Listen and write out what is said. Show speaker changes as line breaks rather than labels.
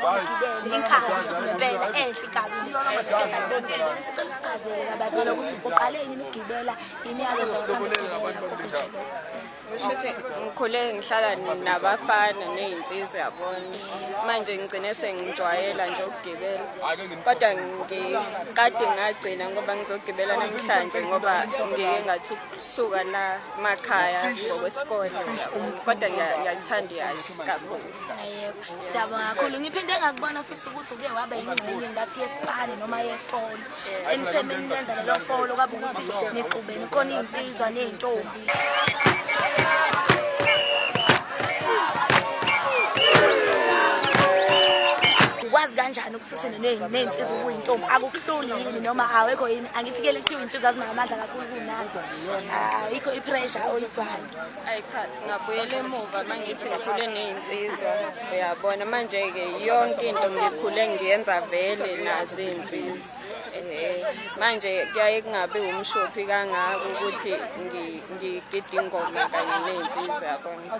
ugibele inkabi futhi ngempela enhle inkabi le. Sike sakubona ugibela, sicela usichazele kabanzi ngalokho ukuthi uqale yini ukugibela, yini eyakwenza uthande ukugibela konke nje lokho.
Kushuthi ngikhule ngihlala nabafana ney'nsizwa yabona. Manje ngigcine sengijwayela nje ukugibela. Kodwa ngikade ngagcina ngoba ngizogibela namhlanje ngoba ngike ngathi ukusuka la emakhaya ngokwesikole. Kodwa ngiyalithanda ihhashi kakhulu.
Yebo, siyabonga kakhulu. Ngiphinde ngakubona futhi ukuthi uke waba yingxenye ngathi yesipani noma yefolo. Enithe menilenza lelo folo kwaba ukuthi nixubene khona iy'nsizwa ney'ntombi. Ukwazi kanjani ukuthi usene ney'nsizwa ukuyintombi? Akukuhluli yini noma awekho yini? Angithi ke kuthiwa iy'nsizwa zinamandla kakhulu kunathi. Ayikho i-pressure oyizwayo.
Ayi cha, singabuyela emuva uma ngithi ngikhule ney'nsizwa uyabona manje-ke yonke into ngikhule ngiyenza vele nazo iy'nsizwa. Ehhe manje kuyaye kungabi umshophi kangako ukuthi ngigide ingoma kanye ney'nsizwa yabona.